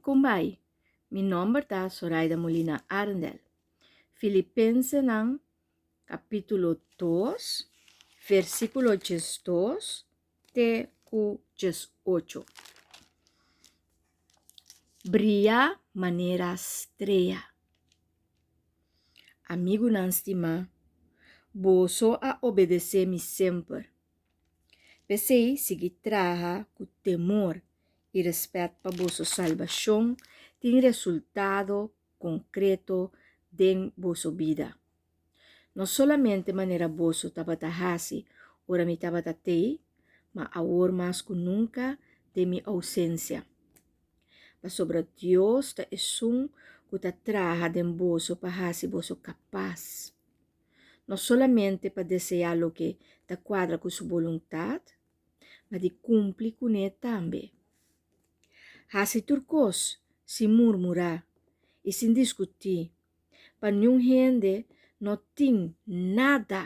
Kon bai? Mi nòmber ta Soraida Molina Arendel. Filipensenan kapítulo 2, versíkulo 12 te ku 18. Bria manera strea. Amigunan stimá, boso a obedesé mi semper. P'esei sigui traha ku temor i rèspèt pa boso salbashon tin resultado konkreto den boso bida. No solamente manera boso tabata hasi ora mi tabata t'ei, ma awor mas ku nunka den mi ousensia. Pasobra Dios ta esun ku ta traha den boso pa hasi boso kapas. no solamente pa deseá loke ta kuadra ku su boluntat, ma di kumpli kuné tambe. Hasi tur kos sin murmurá i sin diskutí, pa niun hende no tin nada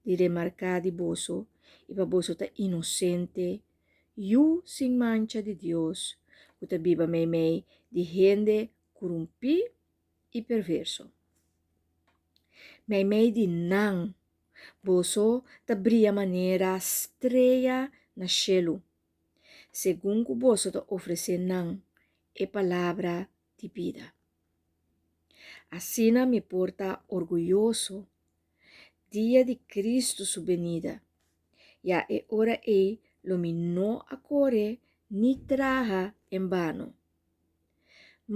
di remarká di boso i pa boso ta inosente, yu sin mancha di Dios, ku ta biba meimei di hende kurumpí i perverso. Meimei di nan, boso ta bria manera strea na shelu, segun ku boso ta ofresé nan e palabra di bida. Asina mi por ta orguyoso dia di Kristu su benida, ya e ora ei lo mi no a kore ni traha en bano.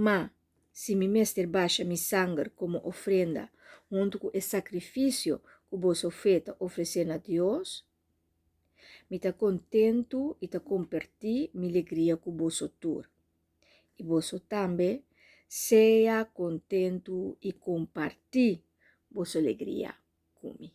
Ma, si mi mester basha mi sanger komo ofrenda huntu ku e sakrifisio ku boso fe ta ofresé na Dios, mi ta kontentu i ta kompartí mi legria ku boso tur. I boso tambe sea kontentu i kompartí boso legria ku mi.